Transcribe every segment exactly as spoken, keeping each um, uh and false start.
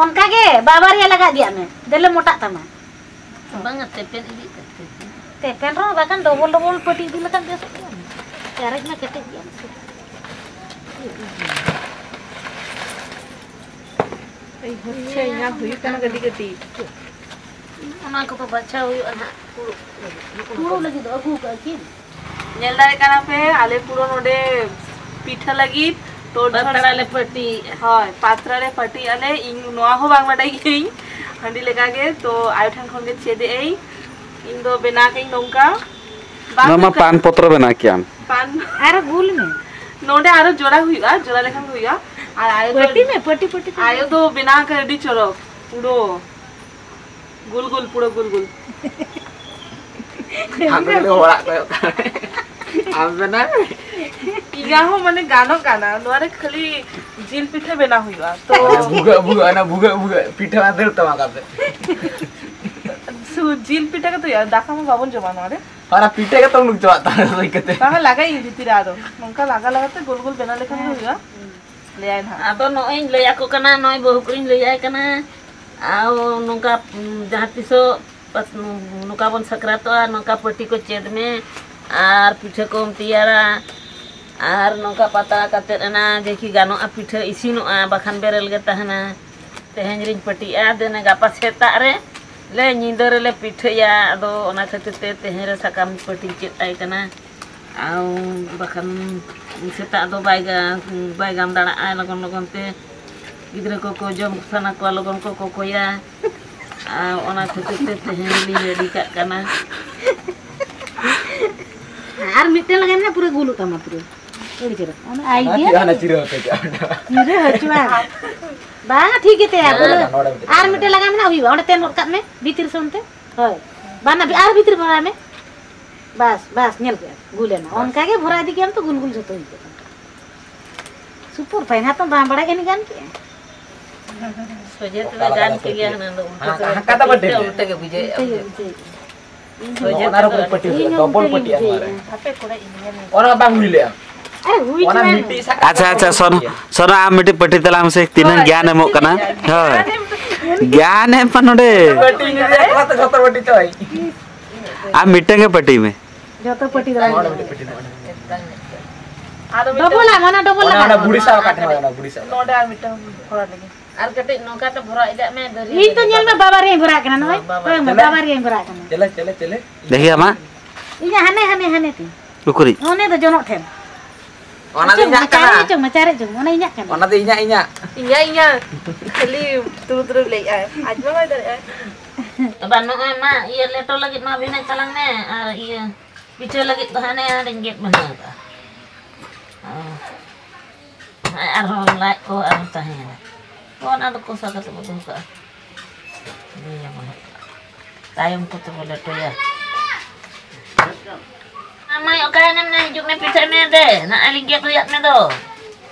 ᱚᱱᱠᱟ ᱜᱮ ᱵᱟᱵᱟᱨᱭᱟ ᱞᱟᱜᱟ ᱤᱫᱤᱭᱟᱜ ᱢᱮ, ᱫᱮᱞᱮ ᱢᱚᱴᱟᱜ ᱛᱟᱢᱟ᱾ ᱵᱟᱝᱟ, ᱛᱮᱯᱮᱱ ᱤᱫᱤᱜ ᱠᱟᱱ ᱛᱮᱯᱮᱱ᱾ ᱛᱮᱯᱮᱱ ᱨᱮᱦᱚᱸ ᱵᱟᱠᱷᱟᱱ ᱰᱚᱵᱚᱞ ᱰᱚᱵᱚᱞ ᱯᱟᱹᱴᱤ ᱤᱫᱤ ᱞᱮᱠᱷᱟᱱ ᱵᱮᱥᱚᱜ ᱜᱮᱭᱟ᱾ ᱪᱟᱨᱮᱡ ᱢᱟ ᱠᱮᱴᱮᱡ ᱜᱮᱭᱟ ᱥᱮ᱾ ᱮᱭ ᱦᱚᱪᱪᱷᱮ, ᱤᱧᱟᱹᱜ ᱦᱩᱭᱩᱜ ᱠᱟᱱᱟ ᱠᱟᱹᱴᱤᱡ ᱠᱟᱹᱴᱤᱡ᱾ ᱚᱱᱟ ᱠᱚᱫᱚ ᱵᱟᱪᱷᱟᱣ ᱦᱩᱭᱩᱜᱼᱟ ᱱᱟᱦᱟᱜ᱾ ᱯᱩᱨᱩᱜ ᱞᱟᱹᱜᱤᱫ ᱫᱚ ᱟᱹᱜᱩ ᱠᱟᱜᱼᱟ ᱠᱤᱱ᱾ ᱧᱮᱞ ᱫᱟᱲᱮᱭᱟᱜ ᱠᱟᱱᱟ ᱯᱮ, ᱟᱞᱮ ᱯᱩᱨᱟᱹ ᱱᱚᱰᱮ ᱯᱤᱴᱷᱟᱹ ᱞᱟᱹᱜᱤᱫ ᱛᱚᱲᱡᱷᱚᱲ ᱯᱟᱛᱲᱟ ᱞᱮ ᱯᱟᱹᱴᱤᱭᱮᱜᱼᱟ᱾ ᱦᱳᱭ, ᱯᱟᱛᱲᱟ ᱞᱮ ᱯᱟᱹᱴᱤᱭᱮᱜᱼᱟ ᱞᱮ᱾ ᱤᱧ ᱱᱚᱣᱟ ᱦᱚᱸ ᱵᱟᱝ ᱵᱟᱰᱟᱭ ᱜᱤᱭᱟᱹᱧ ᱦᱟᱺᱰᱤ ᱞᱮᱠᱟ ᱜᱮ, ᱛᱚ ᱟᱭᱳ ᱴᱷᱮᱱ ᱠᱷᱚᱱ ᱜᱮ ᱪᱮᱫ ᱮᱜ ᱟᱹᱧ᱾ ᱤᱧ ᱫᱚ ᱵᱮᱱᱟᱣ ᱠᱟᱹᱧ ᱱᱚᱝᱠᱟ᱾ ᱵᱟᱝ ᱱᱚᱣᱟ ᱢᱟ ᱦᱩᱭᱩᱜ ᱠᱟᱱᱟ᱾ ᱯᱟᱱ ᱯᱚᱛᱨᱚ ᱵᱮᱱᱟᱣ ᱠᱮᱜ ᱟᱢ᱾ ᱯᱟᱱ ᱟᱨ ᱜᱩᱞ ᱢᱮ᱾ ᱱᱚᱰᱮ ᱟᱨᱚ ᱡᱚᱲᱟ ᱦᱩᱭᱩᱜᱼᱟ, ᱡᱚᱲᱟ ᱞᱮᱠᱷᱟᱱ ᱜᱮ ᱦᱩᱭᱩᱜᱼᱟ᱾ ᱟᱨ ᱟᱭᱳ ᱫᱚ, ᱯᱟᱹᱴᱤ ᱢᱮ, ᱯᱟᱹᱴᱤ, ᱯᱟᱹᱴᱤ, ᱯᱟᱹᱴᱤ᱾ ᱟᱭᱳ ᱫᱚ ᱵᱮᱱᱟᱣ ᱠᱟᱜ ᱟᱹᱰᱤ ᱪᱚᱨᱚᱠ, ᱯᱩᱨᱟᱹ ᱜᱩᱞ ᱜᱩᱞ, ᱯᱩᱨᱟᱹ ᱜᱩᱞ ᱜᱩᱞ᱾ ᱟᱢ ᱫᱚ ᱠᱷᱟᱹᱞᱤ ᱦᱚᱲᱟᱜ ᱠᱚᱭᱚᱜ ᱠᱟᱜ ᱢᱮ᱾ ᱟᱢ ᱵᱮᱱᱟᱣ ᱢᱮ᱾ ᱤᱧᱟᱹᱜ ᱦᱚᱸ ᱢᱟᱱᱮ ᱜᱟᱱᱚᱜ ᱠᱟᱱᱟ, ᱱᱚᱣᱟ ᱨᱮ ᱠᱷᱟᱹᱞᱤ ᱡᱤᱞ ᱯᱤᱴᱷᱟᱹ ᱵᱮᱱᱟᱣ ᱦᱩᱭᱩᱜᱼᱟ᱾ ᱛᱚ ᱵᱷᱩᱜᱟᱹᱜ, ᱵᱷᱩᱜᱟᱹᱜ, ᱚᱱᱟ ᱵᱷᱩᱜᱟᱹᱜ, ᱵᱷᱩᱜᱟᱹᱜ ᱯᱤᱴᱷᱟᱹ ᱢᱟ ᱫᱟᱹᱲ ᱛᱟᱢᱟ ᱠᱟᱛᱮ᱾ ᱥᱩ-, ᱡᱤᱞ ᱯᱤᱴᱷᱟᱹ ᱠᱟᱛᱮ ᱦᱩᱭᱩᱜᱼᱟ, ᱫᱟᱠᱟ ᱢᱟ ᱵᱟᱵᱚᱱ ᱡᱚᱢᱟ ᱱᱚᱣᱟ ᱨᱮ᱾ ᱚᱱᱟ ᱯᱤᱴᱷᱟᱹ ᱠᱟᱛᱮ ᱩᱰᱩᱠ ᱪᱟᱵᱟᱜ ᱛᱟᱢᱟ ᱞᱟᱹᱭ ᱠᱟᱛᱮ᱾ ᱵᱟᱝᱟ, ᱞᱟᱜᱟᱭᱤᱧ ᱵᱷᱤᱛᱤᱨ ᱨᱮ ᱟᱨᱚ᱾ ᱱᱚᱝᱠᱟ ᱞᱟᱜᱟ ᱞᱟᱜᱟ ᱛᱮ ᱜᱳᱞ ᱜᱳᱞ ᱵᱮᱱᱟᱣ ᱞᱮᱠᱷᱟᱱ ᱜᱮ ᱦᱩᱭᱩᱜᱼᱟ᱾ ᱞᱟᱹᱭᱟᱭ ᱱᱟᱦᱟᱜ᱾ ᱟᱫᱚ ᱱᱚᱜᱼᱚᱭ ᱤᱧ ᱞᱟᱹᱭ ᱟᱠᱚ ᱠᱟᱱᱟ, ᱱᱚᱜᱼᱚᱭ ᱵᱟᱹᱦᱩ ᱠᱩᱲᱤᱧ ᱞᱟᱹᱭᱟᱭ ᱠᱟᱱᱟ, ᱟᱨ ᱱᱚᱝᱠᱟ, ᱩᱸ, ᱡᱟᱦᱟᱸ ᱛᱤᱥᱚᱜ ᱯᱟᱛ-, ᱱᱚᱝᱠᱟ ᱵᱚᱱ ᱥᱟᱠᱨᱟᱛᱚᱜᱼᱟ, ᱱᱚᱝᱠᱟ ᱯᱟᱹᱴᱤ ᱠᱚ ᱪᱮᱫ ᱢᱮ ᱟᱨ ᱯᱤᱴᱷᱟᱹ ᱠᱚᱢ ᱛᱮᱭᱟᱨᱟ ᱟᱨ ᱱᱚᱝᱠᱟ ᱯᱟᱛᱲᱟ ᱠᱟᱛᱮᱫ ᱮᱱᱟ ᱡᱮ ᱠᱤ ᱜᱟᱱᱚᱜᱼᱟ ᱯᱤᱴᱷᱟᱹ ᱤᱥᱤᱱᱚᱜᱼᱟ, ᱵᱟᱠᱷᱟᱱ ᱵᱮᱨᱮᱞ ᱜᱮ ᱛᱟᱦᱮᱱᱟ᱾ ᱛᱮᱦᱮᱧ ᱨᱤᱧ ᱯᱟᱹᱴᱤᱜᱼᱟ, ᱫᱮᱱᱮ ᱜᱟᱯᱟ ᱥᱮᱛᱟᱜ ᱨᱮ ᱞᱮ, ᱧᱤᱫᱟᱹ ᱨᱮᱞᱮ ᱯᱤᱴᱷᱟᱹᱭᱟ᱾ ᱟᱫᱚ ᱚᱱᱟ ᱠᱷᱟᱹᱛᱤᱨ ᱛᱮ ᱛᱮᱦᱮᱧ ᱨᱮ ᱥᱟᱠᱟᱢ ᱯᱟᱹᱴᱤᱧ ᱪᱮᱫ ᱟᱭ ᱠᱟᱱᱟ᱾ ᱟᱨ ᱵᱟᱠᱷᱟᱱ ᱥᱮᱛᱟᱜ ᱫᱚ ᱵᱟᱭ ᱜᱟ-, ᱵᱟᱭ ᱜᱟᱱ ᱫᱟᱲᱮᱭᱟᱜᱼᱟ ᱞᱚᱜᱚᱱ ᱞᱚᱜᱚᱱ ᱛᱮ᱾ ᱜᱤᱫᱽᱨᱟᱹ ᱠᱚᱠᱚ ᱡᱚᱢ ᱥᱟᱱᱟ ᱠᱚᱣᱟ, ᱞᱚᱜᱚᱱ ᱠᱚ ᱠᱚᱠᱚᱭᱟ᱾ ᱟᱨ ᱚᱱᱟ ᱠᱷᱟᱹᱛᱤᱨ ᱛᱮ ᱛᱮᱦᱮᱧ ᱞᱤᱧ ᱨᱮᱰᱤ ᱠᱟᱜ ᱠᱟᱱᱟ᱾ ᱟᱨ ᱢᱤᱫᱴᱮᱱ ᱞᱟᱜᱟᱭ ᱢᱮ, ᱯᱩᱨᱟᱹ ᱜᱩᱞᱩᱜ ᱛᱟᱢᱟ ᱯᱩᱨᱟᱹ᱾ ᱟᱹᱰᱤ ᱪᱮᱦᱨᱟ᱾ ᱚᱱᱟ ᱟᱭᱰᱤᱭᱟ᱾ ᱦᱟᱱᱟ ᱪᱤᱨᱟᱹ ᱦᱚᱛᱮ ᱛᱮ᱾ ᱪᱤᱨᱟᱹ ᱦᱚᱪᱚᱣᱟᱜ᱾ ᱵᱟᱝᱟ, ᱴᱷᱤᱠ ᱜᱮ ᱛᱟᱭᱟ, ᱦᱮᱸ, ᱯᱩᱨᱟᱹ᱾ ᱱᱚᱰᱮ ᱢᱤᱫᱴᱮᱱ ᱟᱨ ᱢᱤᱫᱴᱮᱱ ᱞᱟᱜᱟᱣ ᱢᱮᱱᱟᱜᱼᱟ, ᱦᱩᱭᱩᱜᱼᱟ᱾ ᱚᱸᱰᱮ ᱛᱮᱱ ᱜᱚᱫ ᱠᱟᱜ ᱢᱮ, ᱵᱷᱤᱛᱤᱨ ᱥᱮᱱ ᱛᱮ᱾ ᱦᱳᱭ᱾ ᱵᱟᱝᱟ, ᱟᱨ ᱵᱷᱤᱛᱤᱨ ᱵᱷᱚᱨᱟᱣ ᱢᱮ᱾ ᱵᱟᱥ, ᱵᱟᱥ, ᱧᱮᱞ ᱠᱮᱜᱼᱟ᱾ ᱜᱩᱞ ᱮᱱᱟ᱾ ᱵᱟᱥ᱾ ᱚᱱᱠᱟ ᱜᱮ ᱵᱷᱚᱨᱟᱣ ᱤᱫᱤ ᱠᱮᱜᱼᱟᱢ ᱛᱚ, ᱜᱩᱞ ᱜᱩᱞ ᱡᱷᱚᱛᱚ ᱦᱩᱭᱩᱜ ᱠᱟᱱᱟ᱾ ᱥᱩᱯᱟᱨ ᱯᱷᱟᱭᱤᱱ, ᱦᱟᱛᱚᱢ ᱵᱟᱝ ᱵᱟᱲᱟᱭ ᱠᱟᱱ ᱜᱮᱭᱟ᱾ ᱥᱚᱡᱷᱮ ᱛᱮᱫᱚ ᱜᱟᱱ ᱠᱮᱜᱮᱭᱟ, ᱦᱟᱱᱟ ᱫᱚ ᱩᱞᱴᱟᱹ ᱦᱟᱱᱠᱟ ᱛᱮᱫᱚ ᱫᱚ ᱵᱟᱹᱴᱤ ᱩᱞᱴᱟᱹ, ᱨᱮ᱾ ᱩᱞᱴᱟᱹ ᱜᱮ ᱵᱩᱡᱷᱟᱹᱣᱮᱫᱼᱟ, ᱩᱞᱴᱟᱹ ᱜᱮ ᱵᱩᱡᱷᱟᱹᱣ᱾ ᱵᱩᱡᱷᱟᱹᱣᱮᱫᱼᱟ᱾ ᱤᱧ ᱦᱚᱸ ᱚᱱᱟ ᱨᱮ ᱩᱞᱴᱟᱹ ᱯᱟᱹᱴᱤ ᱜᱮ ᱦᱩᱭᱩᱜᱼᱟ, ᱰᱚᱵᱚᱞ ᱯᱟᱹᱴᱤ ᱟᱨ ᱱᱚᱣᱟ ᱨᱮ᱾ ᱵᱩᱡᱷᱟᱹᱣᱮᱫᱼᱟ᱾ ᱦᱟᱯᱮ ᱠᱚᱲᱟ, ᱤᱧ ᱧᱮᱞ ᱞᱮᱜᱮ᱾ ᱚᱱᱟ ᱵᱟᱝ ᱦᱩᱭ ᱞᱮᱜᱼᱟ᱾ ᱟᱨᱮ ᱦᱩᱭ ᱚᱱᱟ ᱪᱩᱭᱟ᱾ ᱢᱤᱫᱴᱤᱡ ᱥᱟᱵ ᱠᱟᱜ ᱟᱪᱪᱷᱟ, ᱟᱪᱪᱷᱟ, ᱥᱚᱱ-, ᱥᱚᱱᱟ, ᱟᱢ ᱢᱤᱫᱴᱤᱡ ᱯᱟᱹᱴᱤ ᱛᱟᱞᱟᱝ ᱢᱮᱥᱮ, ᱛᱤᱱᱟᱹᱜ ᱦᱳᱭ᱾ ᱜᱮᱭᱟᱱ ᱮᱢᱚᱜ ᱠᱟᱱᱟ᱾ ᱦᱳᱭ᱾ ᱜᱮᱭᱟᱱ ᱮᱢ ᱢᱟ ᱱᱚᱰᱮ᱾ ᱯᱟᱹᱴᱤ ᱡᱩᱫᱤ ᱮᱠᱞᱟ ᱛᱮ ᱡᱷᱚᱛᱚ ᱯᱟᱹᱴᱤ ᱪᱚᱭ᱾ ᱟᱢ ᱢᱤᱫᱴᱟᱝ ᱜᱮ ᱯᱟᱹᱴᱤ ᱢᱮ᱾ ᱡᱷᱚᱛᱚ ᱯᱟᱹᱴᱤ ᱫᱚ ᱵᱟᱝ᱾ ᱟᱨ ᱰᱚᱵᱚᱞ ᱟᱢ, ᱚᱱᱟ ᱰᱚᱵᱚᱞ ᱚᱱᱟ, ᱞᱟᱜᱟᱣ᱾ ᱚᱱᱟ ᱵᱩᱲᱤ ᱥᱟᱶ ᱠᱟᱴᱷᱟ, ᱚᱱᱟ ᱵᱩᱲᱤ ᱥᱟᱶ᱾ ᱱᱚᱰᱮ ᱟᱨ ᱢᱤᱫᱴᱟᱝ ᱵᱷᱚᱨᱟᱣ ᱞᱟᱹᱜᱤᱫ᱾ ᱟᱨ ᱠᱟᱹᱴᱤᱡ ᱱᱚᱝᱠᱟ ᱛᱮ ᱵᱷᱚᱨᱟᱣ ᱤᱫᱤᱭᱟᱜ ᱢᱮ, ᱫᱟᱹᱨᱭᱟᱹ ᱤᱧ ᱛᱚ ᱨᱮ᱾ ᱧᱮᱞ ᱢᱮ, ᱵᱟᱵᱟ ᱨᱮ ᱵᱷᱚᱨᱟᱜ ᱠᱟᱱᱟ, ᱱᱚᱜᱼᱚᱭ᱾ ᱵᱟᱵᱟ ᱠᱚᱭᱚᱜ ᱢᱮ, ᱨᱮ᱾ ᱵᱟᱵᱟ ᱨᱮ ᱵᱷᱚᱨᱟᱜ ᱠᱟᱱᱟ᱾ ᱪᱮᱞᱮ, ᱪᱮᱞᱮ, ᱪᱮᱞᱮ? ᱫᱮᱠᱷᱤ ᱟᱢᱟ᱾ ᱤᱧᱟᱹᱜ ᱦᱟᱱᱮ, ᱦᱟᱱᱮ, ᱦᱟᱱᱮ ᱛᱤᱧ᱾ ᱩᱠᱩᱨᱤᱡ? ᱚᱱᱮ ᱫᱚ ᱡᱚᱱᱚᱜ ᱴᱷᱮᱱ᱾ ᱚᱱᱟ ᱫᱚ ᱪᱚᱝ, ᱤᱧᱟᱹᱜ ᱢᱟᱪᱟᱨᱮ ᱠᱟᱱᱟ᱾ ᱪᱚᱝ, ᱢᱟᱪᱟᱨᱮ ᱪᱚᱝ, ᱚᱱᱟ ᱤᱧᱟᱹᱜ ᱠᱟᱱᱟ᱾ ᱚᱱᱟ ᱫᱚ ᱤᱧᱟᱹᱜ, ᱤᱧᱟᱹᱜ᱾ ᱤᱧᱟᱹᱜ, ᱤᱧᱟᱹᱜ᱾ ᱠᱷᱟᱹᱞᱤ ᱛᱩᱨᱩ ᱛᱩᱨᱩ ᱞᱟᱹᱭᱮᱫᱼᱟᱭ᱾ ᱟᱡ ᱢᱟ ᱵᱟᱭ ᱫᱟᱲᱮᱭᱟᱜᱼᱟ᱾ ᱵᱟᱵᱟ, ᱱᱚᱜᱼᱚᱭ ᱢᱟ, ᱤᱭᱟᱹ, ᱞᱮᱴᱚ ᱞᱟᱹᱜᱤᱫ ᱢᱟ ᱵᱷᱤᱱᱟᱹ ᱪᱟᱞᱟᱝ ᱢᱮ, ᱟᱨ ᱤᱭᱟᱹ, ᱯᱤᱴᱷᱟᱹ ᱞᱟᱹᱜᱤᱫ ᱫᱚ ᱦᱟᱱᱮ ᱦᱟᱸᱰᱮᱧ ᱜᱮᱫ ᱵᱟᱹᱱᱟᱹᱣ ᱠᱟᱜᱼᱟ᱾ ᱚ᱾ ᱟᱨᱦᱚᱸ ᱞᱟᱡ ᱠᱚ ᱟᱨᱦᱚᱸ ᱛᱟᱦᱮᱸᱭᱮᱱᱟ᱾ ᱚᱱᱟ ᱫᱚ ᱠᱚᱥᱟ ᱠᱟᱛᱮ ᱵᱚ ᱫᱚᱦᱚ ᱠᱟᱜᱼᱟ᱾ ᱤᱭᱟᱹᱭᱟᱵᱚᱱ᱾ ᱛᱟᱭᱚᱢ ᱠᱚᱛᱮ ᱵᱚ ᱞᱮᱴᱚᱭᱟ᱾ ᱟᱢ ᱢᱟᱹᱭ, ᱚᱠᱟᱭᱮᱱᱟᱢ ᱱᱟ? ᱦᱤᱡᱩᱜ ᱢᱮ, ᱯᱤᱴᱷᱟᱹᱭ ᱢᱮ ᱫᱮ᱾ ᱱᱚᱜᱼᱚᱭ ᱞᱤᱧ ᱜᱮᱫ ᱦᱚᱭᱟᱫ ᱢᱮ ᱫᱚ᱾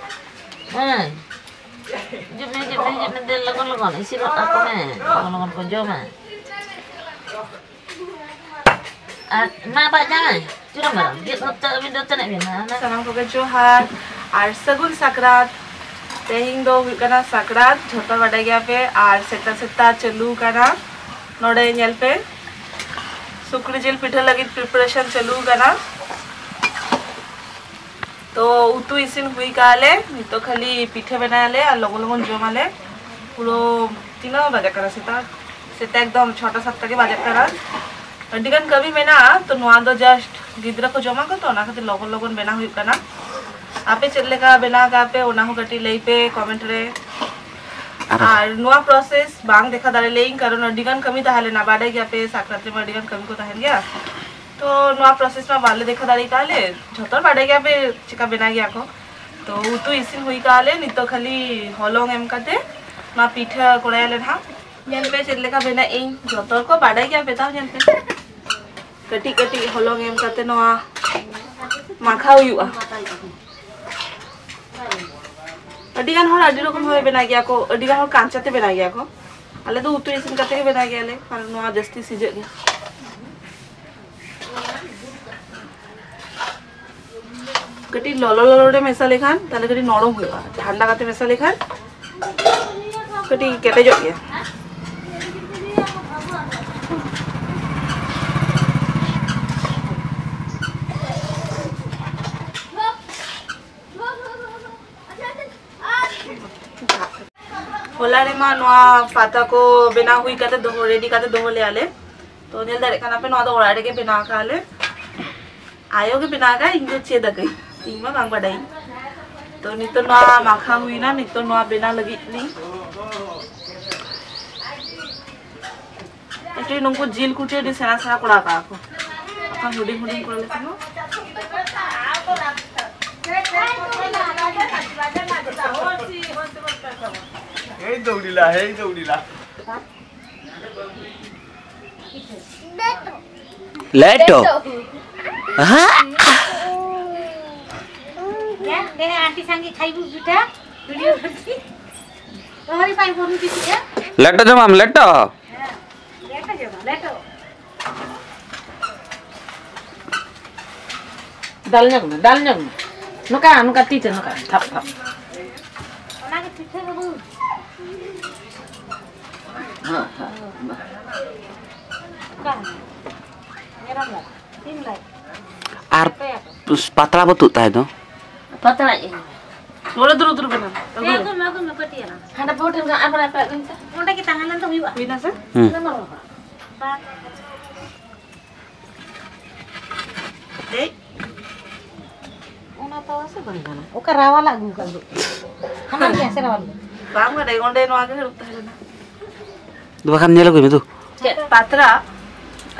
ᱦᱮᱸ᱾ ᱦᱤᱡᱩᱜ ᱢᱮ, ᱦᱤᱡᱩᱜ ᱢᱮ, ᱦᱤᱡᱩᱜ ᱢᱮ, ᱫᱮ, ᱞᱚᱜᱚᱱ, ᱞᱚᱜᱚᱱ᱾ ᱤᱥᱤᱱ ᱦᱚᱫ ᱟᱠᱚ ᱢᱮ᱾ ᱞᱚᱜᱚᱱ, ᱞᱚᱜᱚᱱ ᱠᱚ ᱡᱚᱢᱟ᱾ ᱟᱨ ᱢᱟ ᱵᱟ ᱡᱟᱶᱟᱭ, ᱪᱩᱨᱩᱢ ᱢᱟᱨᱟᱝ, ᱜᱮᱫ ᱦᱚᱫ ᱛᱮ ᱟᱹᱵᱤᱱ ᱫᱚ ᱛᱤᱱᱟᱹᱜ ᱵᱤᱱ ᱦᱟᱱᱟ? ᱥᱟᱱᱟᱢ ᱠᱚᱜᱮ ᱡᱚᱦᱟᱨ ᱟᱨ ᱥᱟᱹᱜᱩᱱ ᱥᱟᱠᱨᱟᱛ᱾ ᱛᱮᱦᱮᱧ ᱫᱚ ᱦᱩᱭᱩᱜ ᱠᱟᱱᱟ ᱥᱟᱠᱨᱟᱛ, ᱡᱷᱚᱛᱚ ᱵᱟᱰᱟᱭ ᱜᱮᱭᱟ ᱯᱮ᱾ ᱟᱨ ᱥᱮᱛᱟ ᱥᱮᱛᱟ ᱪᱟᱹᱞᱩ ᱠᱟᱱᱟ, ᱱᱚᱰᱮ ᱧᱮᱞ ᱯᱮ, ᱥᱩᱠᱨᱤ ᱡᱤᱞ ᱯᱤᱴᱷᱟᱹ ᱞᱟᱹᱜᱤᱫ preparation ᱪᱟᱹᱞᱩ ᱠᱟᱱᱟ᱾ ᱛᱚ ᱩᱛᱩ ᱤᱥᱤᱱ ᱦᱩᱭ ᱠᱟᱜᱼᱟ ᱞᱮ, ᱱᱤᱛᱚᱜ ᱠᱷᱟᱹᱞᱤ ᱯᱤᱴᱷᱟᱹ ᱵᱮᱱᱟᱣ ᱟᱞᱮ ᱟᱨ ᱞᱚᱜᱚᱱ ᱞᱚᱜᱚᱱ ᱡᱚᱢ ᱟᱞᱮ᱾ ᱯᱩᱨᱟᱹ ᱛᱤᱱᱟᱹᱜ ᱵᱟᱡᱟᱜ ᱠᱟᱱᱟ? ᱥᱮᱛᱟᱜ, ᱥᱮᱛᱟᱜ ᱮᱠᱫᱚᱢ ᱪᱷᱚᱴᱟ ᱥᱟᱛᱴᱟ ᱜᱮ ᱵᱟᱡᱟᱜ ᱠᱟᱱᱟ᱾ ᱟᱹᱰᱤ ᱜᱟᱱ ᱠᱟᱹᱢᱤ ᱢᱮᱱᱟᱜᱼᱟ, ᱛᱚ ᱱᱚᱣᱟ ᱫᱚ just ᱜᱤᱫᱽᱨᱟᱹ ᱠᱚ ᱡᱚᱢᱟ ᱠᱚ, ᱛᱚ ᱚᱱᱟ ᱠᱷᱟᱹᱛᱤᱨ ᱞᱚᱜᱚᱱ ᱞᱚᱜᱚᱱ ᱵᱮᱱᱟᱣ ᱦᱩᱭᱩᱜ ᱠᱟᱱᱟ᱾ ᱟᱯᱮ ᱪᱮᱫ ᱞᱮᱠᱟ ᱵᱮᱱᱟᱣ ᱠᱟᱜᱼᱟ ᱯᱮ, ᱚᱱᱟ ᱦᱚᱸ ᱠᱟᱹᱴᱤᱡ ᱞᱟᱹᱭ ᱯᱮ comment ᱨᱮ᱾ ᱟᱨ ᱟᱨ ᱱᱚᱣᱟ process ᱵᱟᱝ ᱫᱮᱠᱷᱟᱣ ᱫᱟᱲᱮ ᱞᱮᱭᱟᱹᱧ, ᱠᱟᱨᱚᱱ ᱟᱹᱰᱤ ᱜᱟᱱ ᱠᱟᱹᱢᱤ ᱛᱟᱦᱮᱸ ᱞᱮᱱᱟ, ᱵᱟᱰᱟᱭ ᱜᱮᱭᱟ ᱯᱮ ᱥᱟᱠᱨᱟᱛ ᱨᱮᱢᱟ ᱟᱹᱰᱤ ᱜᱟᱱ ᱠᱟᱹᱢᱤ ᱠᱚ ᱛᱟᱦᱮᱱ ᱜᱮᱭᱟ᱾ ᱛᱚ ᱱᱚᱣᱟ process ᱢᱟ ᱵᱟᱞᱮ ᱫᱮᱠᱷᱟᱣ ᱫᱟᱲᱮ ᱠᱟᱜᱼᱟ ᱞᱮ, ᱡᱷᱚᱛᱚ ᱦᱚᱲ ᱵᱟᱰᱟᱭ ᱜᱮᱭᱟ ᱯᱮ ᱪᱮᱠᱟ ᱵᱮᱱᱟᱣ ᱜᱮᱭᱟ ᱠᱚ᱾ ᱛᱚ ᱩᱛᱩ ᱤᱥᱤᱱ ᱦᱩᱭ ᱠᱟᱜᱼᱟ ᱞᱮ, ᱱᱤᱛᱚᱜ ᱠᱷᱟᱹᱞᱤ ᱦᱚᱞᱚᱝ ᱮᱢ ᱠᱟᱛᱮ ᱱᱚᱣᱟ ᱯᱤᱴᱷᱟᱹ ᱠᱚᱨᱟᱭᱟᱞᱮ ᱱᱟᱦᱟᱜ᱾ ᱧᱮᱞ ᱯᱮ ᱪᱮᱫ ᱞᱮᱠᱟ ᱵᱮᱱᱟᱜ ᱤᱧ, ᱡᱷᱚᱛᱚ ᱦᱚᱲ ᱠᱚ ᱵᱟᱰᱟᱭ ᱜᱮᱭᱟ ᱯᱮ, ᱛᱟᱣ ᱧᱮᱞ ᱯᱮ ᱠᱟᱹᱴᱤᱡ ᱠᱟᱹᱴᱤᱡ ᱦᱚᱞᱚᱝ ᱮᱢ ᱠᱟᱛᱮ ᱱᱚᱣᱟ ᱢᱟᱠᱷᱟᱣ ᱦᱩᱭᱩᱜᱼᱟ᱾ ᱟᱹᱰᱤ ᱜᱟᱱ ᱦᱚᱲ ᱟᱹᱰᱤ ᱨᱚᱠᱚᱢ ᱵᱷᱟᱵᱮ ᱵᱮᱱᱟᱣ ᱜᱮᱭᱟ ᱠᱚ, ᱟᱹᱰᱤ ᱜᱟᱱ ᱦᱚᱲ ᱠᱟᱸᱪᱟ ᱛᱮ ᱵᱮᱱᱟᱣ ᱜᱮᱭᱟ ᱠᱚ᱾ ᱟᱞᱮ ᱫᱚ ᱩᱛᱩ ᱤᱥᱤᱱ ᱠᱟᱛᱮ ᱜᱮ ᱵᱮᱱᱟᱣ ᱜᱮᱭᱟᱞᱮ, ᱠᱟᱨᱚᱱ ᱱᱚᱣᱟ ᱡᱟᱹᱥᱛᱤ ᱥᱤᱡᱟᱹᱜ ᱜᱮᱭᱟ᱾ ᱠᱟᱹᱴᱤᱡ ᱞᱚᱞᱚ ᱞᱚᱞᱚ ᱨᱮ ᱢᱮᱥᱟ ᱞᱮᱠᱷᱟᱱ ᱛᱟᱦᱞᱮ ᱠᱟᱹᱴᱤᱡ ᱱᱚᱨᱚᱢ ᱦᱩᱭᱩᱜᱼᱟ, ᱴᱷᱟᱱᱰᱟ ᱠᱟᱛᱮ ᱢᱮᱥᱟ ᱞᱮᱠᱷᱟᱱ ᱠᱟᱹᱴᱤᱡ ᱠᱮᱴᱮᱡᱚᱜ ᱜᱮᱭᱟ᱾ ᱦᱚᱞᱟ ᱨᱮᱢᱟ ᱱᱚᱣᱟ ᱯᱟᱛᱟ ᱠᱚ ᱵᱮᱱᱟᱣ ᱦᱩᱭ ᱠᱟᱛᱮ ᱫᱚᱦᱚ, ᱨᱮᱰᱤ ᱠᱟᱛᱮ ᱫᱚᱦᱚ ᱞᱮᱜᱼᱟ ᱞᱮ᱾ ᱛᱚ ᱧᱮᱞ ᱫᱟᱲᱮᱭᱟᱜ ᱠᱟᱱᱟ ᱯᱮ, ᱱᱚᱣᱟ ᱫᱚ ᱚᱲᱟᱜ ᱨᱮᱜᱮ ᱵᱮᱱᱟᱣ ᱟᱠᱟᱫᱼᱟ ᱞᱮ᱾ ᱟᱭᱳ ᱜᱮ ᱵᱮᱱᱟᱣ ᱟᱠᱟᱫ, ᱤᱧ ᱫᱚ ᱪᱮᱫ ᱟᱹᱠᱟᱹᱧ, ᱤᱧ ᱢᱟ ᱵᱟᱝ ᱵᱟᱰᱟᱭᱤᱧ᱾ ᱛᱚ ᱱᱤᱛᱚᱜ ᱱᱚᱣᱟ ᱢᱟᱠᱷᱟ ᱦᱩᱭᱱᱟ, ᱱᱤᱛᱚᱜ ᱱᱚᱣᱟ ᱵᱮᱱᱟᱣ ᱞᱟᱹᱜᱤᱫ ᱞᱤᱧ᱾ ᱮᱠᱪᱩᱭᱮᱞᱤ ᱱᱩᱠᱩ ᱡᱤᱞ ᱠᱩᱴᱤ ᱟᱹᱰᱤ ᱥᱮᱬᱟ ᱥᱮᱬᱟ ᱠᱚᱨᱟᱣ ᱠᱟᱜᱼᱟ ᱠᱚ, ᱵᱟᱠᱷᱟᱱ ᱦᱩᱰᱤᱧ ᱦᱩᱰᱤᱧ ᱠᱚᱨᱟᱣ ᱞᱮᱠᱷᱟᱱ ᱫᱚ᱾ এই দৌড়িলা, এই দৌড়িলা। লেটো। হ্যাঁ? দেখ, দেখ, আন্টি সঙ্গে খাইবু দুটা, ভিডিও করছি। তোরই পাই বন্ধু দিছি, হ্যাঁ? লেটো জমাম, লেটো। হ্যাঁ, লেটো জমা, লেটো। ᱫᱟᱞ ᱧᱚᱜ ᱢᱮ, ᱫᱟᱞ ᱧᱚᱜ ᱢᱮ᱾ ᱱᱚᱝᱠᱟ, ᱱᱚᱝᱠᱟ ᱛᱤ ᱛᱮ ᱱᱚᱝᱠᱟ, ᱛᱷᱟᱯ, ᱛᱷᱟᱯ᱾ ᱚᱱᱟᱜᱮ ᱯᱤᱴᱷᱟᱹ ᱵᱟᱹᱵᱩ᱾ ᱚᱠᱟ? ᱢᱮᱨᱚᱢ ᱞᱟᱡ, ᱥᱤᱢ ᱞᱟᱡ᱾ ᱟᱨ ᱯᱟᱛᱲᱟ ᱵᱚ ᱛᱩᱫ ᱛᱟᱦᱮᱸ ᱫᱚ᱾ ᱯᱟᱛᱲᱟ ᱤᱧ᱾ ᱱᱚᱰᱮ ᱫᱩᱲᱩᱵ, ᱫᱩᱲᱩᱵ ᱠᱟᱱᱟ᱾ ᱦᱮᱸ, ᱟᱹᱜᱩᱭ ᱢᱮ, ᱟᱹᱜᱩᱭ ᱢᱮ, ᱯᱟᱹᱴᱤᱭᱟᱹ ᱱᱟ᱾ ᱦᱟᱸᱰᱮ ᱵᱚᱦᱚᱜ ᱴᱷᱮᱱ ᱠᱷᱚᱱ ᱟᱨ ᱵᱟᱨ ᱟᱯᱮ ᱟᱹᱜᱩᱭ ᱢᱮᱥᱮ᱾ ᱚᱸᱰᱮ ᱜᱮ ᱛᱟᱦᱮᱸ ᱞᱮᱱ ᱫᱚ ᱦᱩᱭᱩᱜᱼᱟ᱾ ᱦᱩᱭᱱᱟ ᱥᱮ? ᱦᱩᱸ᱾ ᱚᱱᱟ ᱢᱟ ᱵᱟᱝ᱾ ᱵᱟᱝ᱾ ᱮᱭ᱾ ᱚᱱᱟ ᱛᱟᱣᱟ ᱥᱮ ᱵᱟᱝ ᱠᱟᱱᱟ? ᱚᱠᱟ ᱨᱟᱣᱟᱞᱟᱜ ᱟᱹᱜᱩ ᱠᱟᱜ ᱫᱚ? ᱦᱟᱢᱟᱞ ᱜᱮᱭᱟ ᱥᱮ ᱨᱟᱣᱟᱞ ᱜᱮᱭᱟ? ᱵᱟᱝ ᱵᱟᱰᱟᱭ, ᱚᱸᱰᱮ ᱱᱚᱣᱟ ᱜᱮ ᱦᱟᱹᱨᱩᱵ ᱛᱟᱦᱮᱸ ᱞᱮᱱᱟ᱾ ᱫᱩ ᱵᱟᱠᱷᱟᱱ ᱧᱮᱞ ᱟᱹᱜᱩᱭ ᱢᱮ ᱫᱩ᱾ ᱪᱮᱫ? ᱯᱟᱛᱲᱟ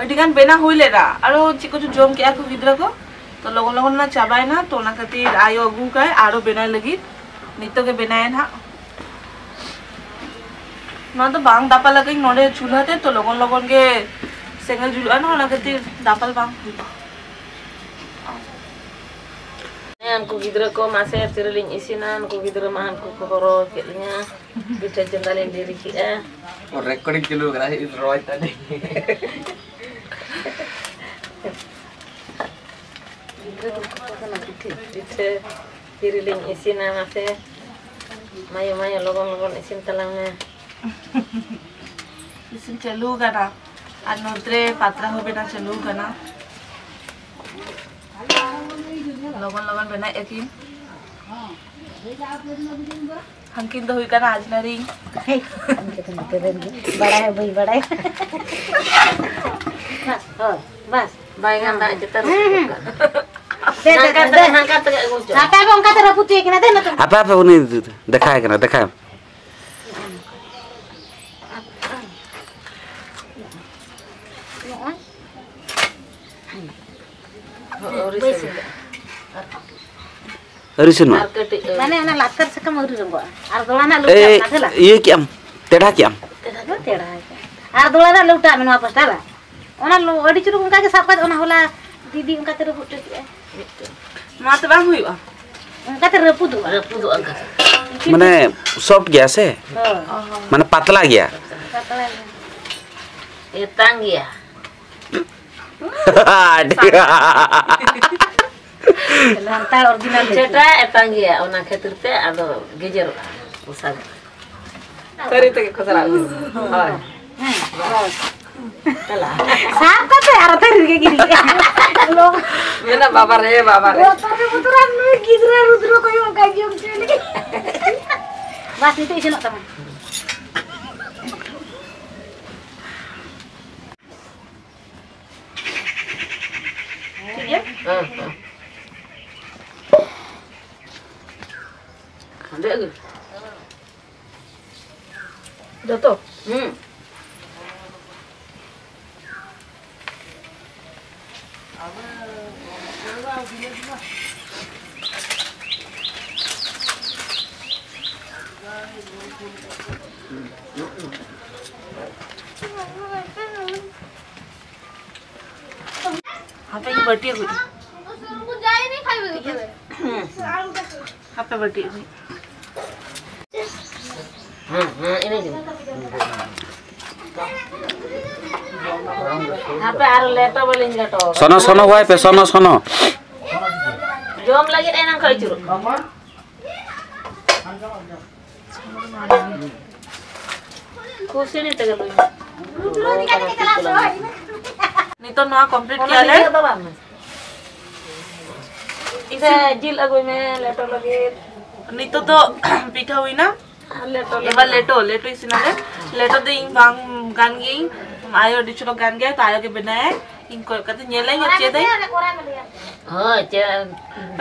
ᱟᱹᱰᱤ ᱜᱟᱱ ᱵᱮᱱᱟᱣ ᱦᱩᱭ ᱞᱮᱱᱟ, ᱟᱨᱚ ᱪᱮᱫ ᱠᱚᱪᱚ ᱡᱚᱢ ᱠᱮᱜᱼᱟ ᱠᱚ ᱜᱤᱫᱽᱨᱟᱹ ᱠᱚ, ᱛᱚ ᱞᱚᱜᱚᱱ ᱞᱚᱜᱚᱱ ᱚᱱᱟ ᱪᱟᱵᱟᱭᱮᱱᱟ, ᱛᱚ ᱚᱱᱟ ᱠᱷᱟᱹᱛᱤᱨ ᱟᱭᱳ ᱟᱹᱜᱩ ᱠᱟᱭ ᱟᱨᱚ ᱵᱮᱱᱟᱣ ᱞᱟᱹᱜᱤᱫ᱾ ᱱᱤᱛᱚᱜ ᱜᱮ ᱵᱮᱱᱟᱣᱮᱱ ᱦᱟᱸᱜ᱾ ᱱᱚᱣᱟ ᱫᱚ ᱵᱟᱝ ᱫᱟᱯᱟᱞ ᱟᱠᱟᱧ ᱱᱚᱰᱮ ᱪᱩᱞᱦᱟᱹ ᱛᱮ, ᱛᱚ ᱞᱚᱜᱚᱱ ᱞᱚᱜᱚᱱ ᱜᱮ ᱥᱮᱸᱜᱮᱞ ᱡᱩᱞᱩᱜᱼᱟ, ᱚᱱᱟ ᱠᱷᱟᱹᱛᱤᱨ ᱫᱟᱯᱟᱞ ᱵᱟᱝ ᱦᱩᱭᱩᱜᱼᱟ᱾ ᱦᱮᱸ, ᱩᱱᱠᱩ ᱜᱤᱫᱽᱨᱟᱹ ᱠᱚ ᱢᱟᱥᱮ ᱛᱤᱨᱮᱞᱤᱧ ᱤᱥᱤᱱᱟ, ᱩᱱᱠᱩ ᱜᱤᱫᱽᱨᱟᱹ ᱢᱟ ᱦᱟᱱᱠᱩ ᱠᱚ ᱦᱚᱨᱚ ᱠᱮᱫ ᱞᱤᱧᱟ, ᱯᱤᱴᱷᱟᱹ ᱪᱚᱸᱫᱟ ᱞᱤᱧ ᱰᱮᱨᱤ ᱠᱮᱜᱼᱟ᱾ ᱨᱮᱠᱚᱨᱰᱤᱝ ᱪᱟᱹᱞᱩ ᱠᱟᱱᱟ, ᱨᱚᱲ ᱛᱟᱞᱤᱧ᱾ ᱜᱤᱫᱽᱨᱟᱹ ᱠᱚ ᱠᱟᱱᱟ᱾ ᱯᱤᱴᱷᱟᱹ ᱛᱤᱨᱮᱞᱤᱧ ᱤᱥᱤᱱᱟ ᱢᱟᱥᱮ᱾ ᱢᱟᱭᱳ, ᱢᱟᱭᱳ, ᱞᱚᱜᱚᱱ ᱞᱚᱜᱚᱱ ᱤᱥᱤᱱ ᱛᱟᱞᱟᱝ ᱢᱮ᱾ ᱤᱥᱤᱱ ᱪᱟᱹᱞᱩ ᱟᱠᱟᱱᱟ᱾ ᱟᱨ ᱱᱚᱛᱮ ᱯᱟᱛᱲᱟ ᱦᱚᱸ ᱵᱮᱱᱟᱣ ᱪᱟᱹᱞᱩ ᱟᱠᱟᱱᱟ᱾ ᱞᱚᱜᱚᱱ ᱞᱚᱜᱚᱱ ᱵᱮᱱᱟᱣᱮᱫᱼᱟ ᱠᱤᱱ᱾ ᱦᱟᱱᱠᱤᱱ ᱫᱚ ᱦᱩᱭᱩᱜ ᱠᱟᱱᱟ ᱟᱡᱽᱱᱟᱨᱤᱧ᱾ ᱵᱟᱲᱟᱭ ᱦᱚᱸ ᱵᱟᱹᱧ ᱵᱟᱲᱟᱭᱟ᱾ ᱦᱳᱭ, ᱵᱟᱥ᱾ ᱵᱟᱭ ᱜᱟᱱ ᱫᱟᱜ ᱪᱮᱛᱟᱱ ᱨᱮ᱾ ᱦᱮᱸ, ᱦᱮᱸ᱾ ᱫᱮ, ᱫᱮ, ᱱᱟᱝᱠᱟ ᱫᱮ, ᱛᱮ, ᱫᱮ᱾ ᱱᱟᱝᱠᱟ ᱛᱮᱜᱮ ᱟᱹᱜᱩ ᱦᱚᱪᱚ᱾ ᱦᱟᱯᱮ, ᱦᱟᱯᱮ, ᱚᱱᱠᱟ ᱛᱮ ᱨᱟᱹᱯᱩᱫ ᱦᱚᱪᱚᱭ ᱠᱟᱱᱟ, ᱫᱮ ᱱᱚᱛᱮ᱾ ᱦᱟᱯᱮ, ᱦᱟᱯᱮ, ᱩᱱᱤ ᱫᱮᱠᱷᱟᱭ ᱠᱟᱱᱟ, ᱫᱮᱠᱷᱟᱭ᱾ ᱱᱚᱜᱼᱚᱭ᱾ ᱟᱹᱣᱨᱤ ᱥᱟᱹᱨᱤᱜᱼᱟ᱾ ᱟᱹᱣᱨᱤ ᱥᱮᱱᱚᱜᱼᱟ᱾ ᱟᱨ ᱠᱟᱹᱴᱤᱡ ᱟᱹᱣᱨᱤ᱾ ᱢᱟᱱᱮ ᱚᱱᱟ ᱞᱟᱛᱟᱨ ᱥᱟᱠᱟᱢ ᱟᱹᱣᱨᱤ ᱨᱚᱸᱜᱚᱜᱼᱟ᱾ ᱟᱨ ᱫᱚᱦᱲᱟ ᱨᱮᱱᱟᱜ ᱞᱟᱹᱣᱠᱟᱹ ᱮᱭ, ᱟᱢ ᱞᱟᱜᱮ ᱞᱟ᱾ ᱤᱭᱟᱹ ᱠᱮᱜ ᱟᱢ, ᱛᱮᱲᱟ ᱠᱮᱜ ᱟᱢ᱾ ᱛᱮᱲᱟ ᱫᱚ ᱛᱮᱲᱟ ᱟᱠᱟᱜᱼᱟ᱾ ᱟᱨ ᱫᱚᱦᱲᱟ ᱨᱮᱱᱟᱜ ᱞᱟᱹᱣᱠᱟᱹ ᱟᱢ ᱱᱚᱣᱟ ᱯᱟᱥᱴᱟ ᱵᱟ᱾ ᱚᱱᱟ ᱞᱚ-, ᱟᱹᱰᱤ ᱪᱩᱨᱩᱠ ᱚᱱᱠᱟ ᱜᱮ ᱥᱟᱵ ᱠᱟᱛᱮ ᱚᱱᱟ ᱦᱚᱞᱟ ᱫᱤᱫᱤ ᱚᱱᱠᱟ ᱛᱮ ᱨᱟᱹᱯᱩᱫ ᱦᱚᱪᱚ ᱠᱮᱜᱼᱟᱭ᱾ ᱢᱤᱫᱴᱮᱱ᱾ ᱱᱚᱣᱟ ᱛᱮ ᱵᱟᱝ ᱦᱩᱭᱩᱜᱼᱟ? ᱚᱱᱠᱟ ᱛᱮ ᱨᱟᱹᱯᱩᱫᱚᱜᱼᱟ᱾ ᱨᱟᱹᱯᱩᱫᱚᱜᱼᱟ ᱚᱱᱠᱟ ᱛᱮ᱾ ᱢᱟᱱᱮ soft ᱜᱮᱭᱟ ᱥᱮ? ᱦᱳᱭ᱾ ᱢᱟᱱᱮ ᱯᱟᱛᱞᱟ ᱜᱮᱭᱟ? ᱯᱟᱛᱞᱟ ᱜᱮᱭᱟ᱾ ᱮᱛᱟᱝ ᱜᱮᱭᱟ᱾ ᱟᱹᱰᱤ ᱥᱟᱱᱛᱟᱲ original ᱯᱤᱴᱷᱟᱹᱴᱟ ᱮᱛᱟᱝ ᱜᱮᱭᱟ, ᱚᱱᱟ ᱠᱷᱟᱹᱛᱤᱨ ᱛᱮ ᱟᱫᱚ ᱜᱮᱡᱮᱨᱚᱜᱼᱟ ᱚᱥᱟᱨ᱾ ᱛᱷᱟᱹᱨᱤ ᱛᱮᱜᱮ ᱠᱚ ᱪᱟᱞᱟᱜ ᱜᱮᱭᱟ᱾ ᱦᱳᱭ᱾ ᱦᱮᱸ, ᱦᱳᱭ᱾ ᱪᱟᱞᱟᱜᱼᱟ᱾ ᱥᱟᱵ ᱠᱟᱛᱮ ᱟᱨᱚ ᱛᱷᱟᱹᱨᱤ ᱨᱮᱜᱮ ᱜᱤᱰᱤ ᱠᱮᱜᱼᱟ᱾ ᱢᱮᱱᱟ, "ᱵᱟᱵᱟ ᱨᱮ, ᱵᱟᱵᱟ ᱨᱮ᱾ ᱵᱚᱛᱚᱨ ᱨᱮ ᱵᱚᱛᱚᱨᱟᱱ ᱱᱩᱭ ᱜᱤᱫᱽᱨᱟᱹ ᱨᱩᱫᱽᱨᱚ ᱠᱚᱭᱚᱜ ᱠᱟᱭ ᱡᱚᱢ ᱦᱚᱪᱚᱭ ᱞᱟᱹᱜᱤᱫ᱾" ᱵᱟᱥ, ᱱᱤᱛᱚᱜ ᱤᱥᱤᱱᱚᱜ ᱛᱟᱢᱟ᱾ ᱴᱷᱤᱠ ᱜᱮᱭᱟ? ᱦᱮᱸ, ᱦᱮᱸ᱾ ᱦᱟᱸᱰᱮ ᱟᱹᱜᱩ᱾ ᱡᱚᱛᱚ? ᱦᱩᱸ᱾ ᱦᱟᱯᱮ ᱤᱧ ᱵᱟᱹᱴᱤ ᱟᱹᱜᱩᱭ᱾ ᱦᱟᱯᱮ ᱵᱟᱹᱴᱤ ᱟᱹᱜᱩᱭ᱾ ᱦᱮᱸ, ᱦᱮᱸ, ᱤᱱᱟᱹᱜᱮ᱾ ᱦᱟᱯᱮ ᱟᱨ ᱞᱮᱴᱚ ᱵᱟᱹᱞᱤᱧ ᱞᱮᱴᱚ᱾ ᱥᱚᱱᱚ, ᱥᱚᱱᱚ ᱦᱚᱦᱚᱭ ᱯᱮ, ᱥᱚᱱᱚ, ᱥᱚᱱᱚ᱾ ᱡᱚᱢ ᱞᱟᱹᱜᱤᱫ ᱮᱱᱟᱝ ᱠᱷᱚᱱ ᱟᱹᱪᱩᱨᱚᱜ ᱠᱟᱱᱟ᱾ ᱠᱩᱥᱤᱱᱤ ᱛᱮᱜᱮ ᱞᱩᱭ ᱢᱮ᱾ ᱱᱤᱛᱚᱜ ᱱᱚᱣᱟ ᱠᱚᱢᱯᱞᱤᱴ ᱚᱱᱟ ᱠᱮᱭᱟᱞᱮ᱾ ᱵᱷᱤᱰᱤᱭᱳ ᱫᱚ ᱵᱟᱝ ᱢᱮ᱾ ᱥᱮ ᱤᱥᱤᱱ ᱡᱤᱞ ᱟᱹᱜᱩᱭ ᱢᱮ ᱞᱮᱴᱚ ᱞᱟᱹᱜᱤᱫ᱾ ᱱᱤᱛᱚᱜ ᱫᱚ ᱯᱤᱴᱷᱟᱹ ᱦᱩᱭᱱᱟ᱾ ᱟᱨ ᱞᱮᱴᱚ ᱮᱵᱟᱨ ᱞᱟᱹᱜᱤᱫ᱾ ᱞᱮᱴᱚ, ᱞᱮᱴᱚ ᱤᱥᱤᱱᱟᱞᱮ᱾ ᱞᱮᱴᱚ ᱫᱚ ᱤᱧ ᱵᱟᱝ ᱜᱟᱱ ᱜᱤᱭᱟᱹᱧ᱾ ᱟᱭᱳ ᱟᱹᱰᱤ ᱪᱚᱨᱚᱠ ᱜᱟᱱ ᱜᱮᱭᱟᱭ, ᱛᱚ ᱟᱭᱳ ᱜᱮ ᱵᱮᱱᱟᱭᱟᱭ᱾ ᱤᱧ ᱠᱚᱭᱚᱜ ᱠᱟᱛᱮ ᱧᱮᱞᱟᱹᱧ ᱟᱨ ᱪᱮᱫᱟᱹᱧ᱾ ᱦᱳᱭ, ᱪᱮᱫ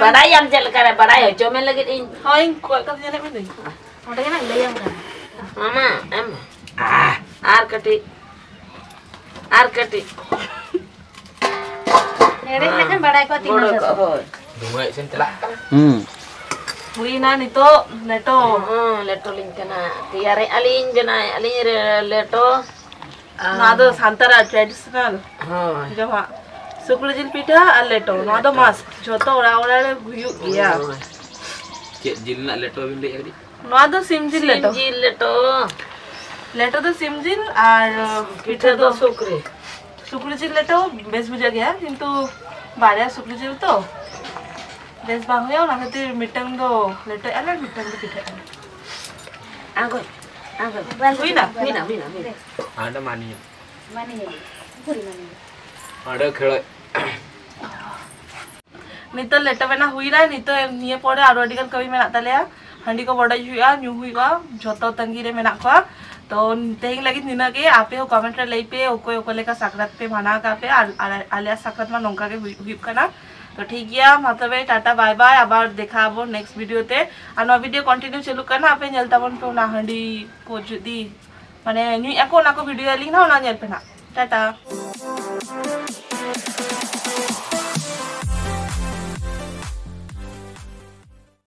ᱵᱟᱲᱟᱭᱟᱢ ᱪᱮᱫ ᱞᱮᱠᱟ ᱨᱮ ᱵᱟᱲᱟᱭ ᱦᱚᱪᱚ ᱢᱮ ᱞᱟᱹᱜᱤᱫ ᱤᱧ᱾ ᱦᱳᱭ, ᱤᱧ ᱠᱚᱭᱚᱜ ᱠᱟᱛᱮ ᱧᱮᱞᱮᱫ ᱢᱮ ᱫᱟᱹᱧ᱾ ᱚᱸᱰᱮ ᱜᱮ ᱱᱟᱜ ᱞᱟᱹᱭᱟᱢ ᱠᱟᱱᱟ᱾ ᱢᱟᱢᱟ, ᱮᱢ ᱢᱮ᱾ ᱟᱨ ᱠᱟᱹᱴᱤᱡ, ᱟᱨ ᱠᱟᱹᱴᱤᱡ᱾ ᱦᱮᱰᱮᱡ ᱞᱮᱠᱷᱟᱱ ᱵᱟᱲᱟᱭ ᱠᱚᱜᱼᱟ ᱛᱤᱱᱟᱹᱜ ᱜᱚᱲᱚ ᱠᱚ, ᱦᱳᱭ᱾ ᱫᱷᱩᱶᱟᱹ ᱤᱥᱤᱱ ᱪᱟᱞᱟᱜ ᱠᱟᱱᱟ᱾ ᱦᱩᱸ᱾ ᱦᱩᱭᱱᱟ ᱱᱤᱛᱚᱜ ᱞᱮᱴᱚ᱾ ᱦᱚᱸ, ᱞᱮᱴᱚ ᱞᱤᱧ ᱠᱟᱱᱟ᱾ ᱛᱮᱭᱟᱨᱮᱜᱼᱟ ᱞᱤᱧ, ᱵᱮᱱᱟᱣᱮᱜᱼᱟ ᱞᱤᱧ ᱨᱮ-, ᱞᱮᱴᱚ᱾ ᱱᱚᱣᱟ ᱫᱚ ᱥᱟᱱᱛᱟᱲᱟᱜ traditional ᱦᱳᱭ᱾ ᱡᱚᱢᱟᱜ᱾ ᱥᱩᱠᱨᱤ ᱡᱤᱞ ᱯᱤᱴᱷᱟᱹ ᱟᱨ ᱞᱮᱴᱚ, ᱱᱚᱣᱟ ᱫᱚ ᱞᱮᱴᱚ᱾ Must᱾ ᱡᱷᱚᱛᱚ ᱚᱲᱟᱜ ᱚᱲᱟᱜ ᱨᱮ ᱦᱩᱭᱩᱜ ᱜᱮᱭᱟ᱾ ᱦᱳᱭ᱾ ᱪᱮᱫ ᱡᱤᱞ ᱨᱮᱱᱟᱜ ᱞᱮᱴᱚ ᱵᱤᱱ ᱞᱟᱹᱭᱮᱫᱼᱟ ᱠᱟᱹᱴᱤᱡ? ᱱᱚᱣᱟ ᱫᱚ ᱥᱤᱢ ᱡᱤᱞ ᱥᱤᱢ ᱞᱮᱴᱚ᱾ ᱡᱤᱞ ᱞᱮᱴᱚ᱾ ᱞᱮᱴᱚ ᱫᱚ ᱥᱤᱢ ᱡᱤᱞ ᱟᱨ ᱯᱤᱴᱷᱟᱹ ᱯᱤᱴᱷᱟᱹ ᱫᱚ ᱫᱚ ᱥᱩᱠᱨᱤ᱾ ᱥᱩᱠᱨᱤ ᱡᱤᱞ ᱞᱮᱴᱚ ᱵᱮᱥ ᱵᱩᱡᱷᱟᱹᱜ ᱜᱮᱭᱟ, ᱠᱤᱱᱛᱩ ᱵᱟᱨᱭᱟ ᱥᱩᱠᱨᱤ ᱡᱤᱞ ᱛᱚ ᱵᱮᱥ ᱵᱟᱝ ᱦᱩᱭᱩᱜᱼᱟ, ᱚᱱᱟ ᱠᱷᱟᱹᱛᱤᱨ ᱢᱤᱫᱴᱟᱝ ᱫᱚ ᱞᱮᱴᱚᱭᱮᱫᱼᱟ ᱞᱮ, ᱢᱤᱫᱴᱟᱝ ᱫᱚ ᱯᱤᱴᱷᱟᱹᱭᱮᱫᱼᱟ ᱞᱮ᱾ ᱟᱬᱜᱚᱭ, ᱟᱬᱜᱚᱭ᱾ ᱦᱩᱭᱱᱟ? ᱦᱩᱭᱱᱟ, ᱦᱩᱭᱱᱟ, ᱦᱩᱭᱱᱟ᱾ ᱟᱨ ᱢᱟᱱᱤ᱾ ᱢᱟᱱᱤ, ᱯᱩᱨᱤ ᱢᱟᱱᱤ᱾ ᱚᱸᱰᱮ ᱠᱷᱮᱲᱚᱡ᱾ ᱱᱤᱛᱚᱜ ᱞᱮᱴᱚ ᱵᱮᱱᱟᱣ ᱦᱩᱭᱱᱟ, ᱱᱤᱛᱚᱜ ᱱᱤᱭᱟᱹ ᱯᱚᱨᱮ ᱟᱨᱚ ᱟᱹᱰᱤ ᱜᱟᱱ ᱠᱟᱹᱢᱤ ᱢᱮᱱᱟᱜ ᱛᱟᱞᱮᱭᱟ᱾ ᱦᱟᱺᱰᱤ ᱠᱚ ᱵᱚᱰᱚᱡ ᱦᱩᱭᱩᱜᱼᱟ, ᱧᱩ ᱦᱩᱭᱩᱜᱼᱟ, ᱡᱷᱚᱛᱚ ᱛᱟᱺᱜᱤ ᱨᱮ ᱢᱮᱱᱟᱜ ᱠᱚᱣᱟ᱾ ᱛᱚ ᱛᱮᱦᱮᱧ ᱞᱟᱹᱜᱤᱫ ᱱᱤᱱᱟᱹᱜ ᱜᱮ᱾ ᱟᱯᱮ ᱦᱚᱸ comment ᱨᱮ ᱞᱟᱹᱭ ᱯᱮ ᱚᱠᱚᱭ ᱚᱠᱚᱭ ᱞᱮᱠᱟ ᱥᱟᱠᱨᱟᱛ ᱯᱮ ᱢᱟᱱᱟᱣ ᱠᱟᱜ ᱯᱮ, ᱟᱨ, ᱟᱨ ᱟᱞᱮᱭᱟᱜ ᱥᱟᱠᱨᱟᱛ ᱢᱟ ᱱᱚᱝᱠᱟ ᱜᱮ ᱦᱩᱭᱩᱜ, ᱦᱩᱭᱩᱜ ᱠᱟᱱᱟ᱾ ᱛᱚ ᱴᱷᱤᱠ ᱜᱮᱭᱟ, ᱢᱟ ᱛᱚᱵᱮ ᱴᱟᱴᱟ bye bye, ᱟᱵᱟᱨ ᱫᱮᱠᱷᱟ ᱟᱵᱚᱱ next video ᱛᱮ᱾ ᱟᱨ ᱱᱚᱣᱟ video continue ᱪᱟᱹᱞᱩᱜ ᱠᱟᱱᱟ, ᱟᱯᱮ ᱧᱮᱞ ᱛᱟᱵᱚᱱ ᱯᱮ ᱚᱱᱟ ᱦᱟᱺᱰᱤ ᱠᱚ ᱡᱩᱫᱤ ᱢᱟᱱᱮ ᱧᱩᱭᱮᱫᱼᱟ ᱠᱚ, ᱚᱱᱟ ᱠᱚ video ᱟᱹᱞᱤᱧ ᱦᱚᱸ ᱚᱱᱟ ᱧᱮᱞ ᱯᱮ ᱱᱟᱜ᱾ ᱴᱟᱴᱟ᱾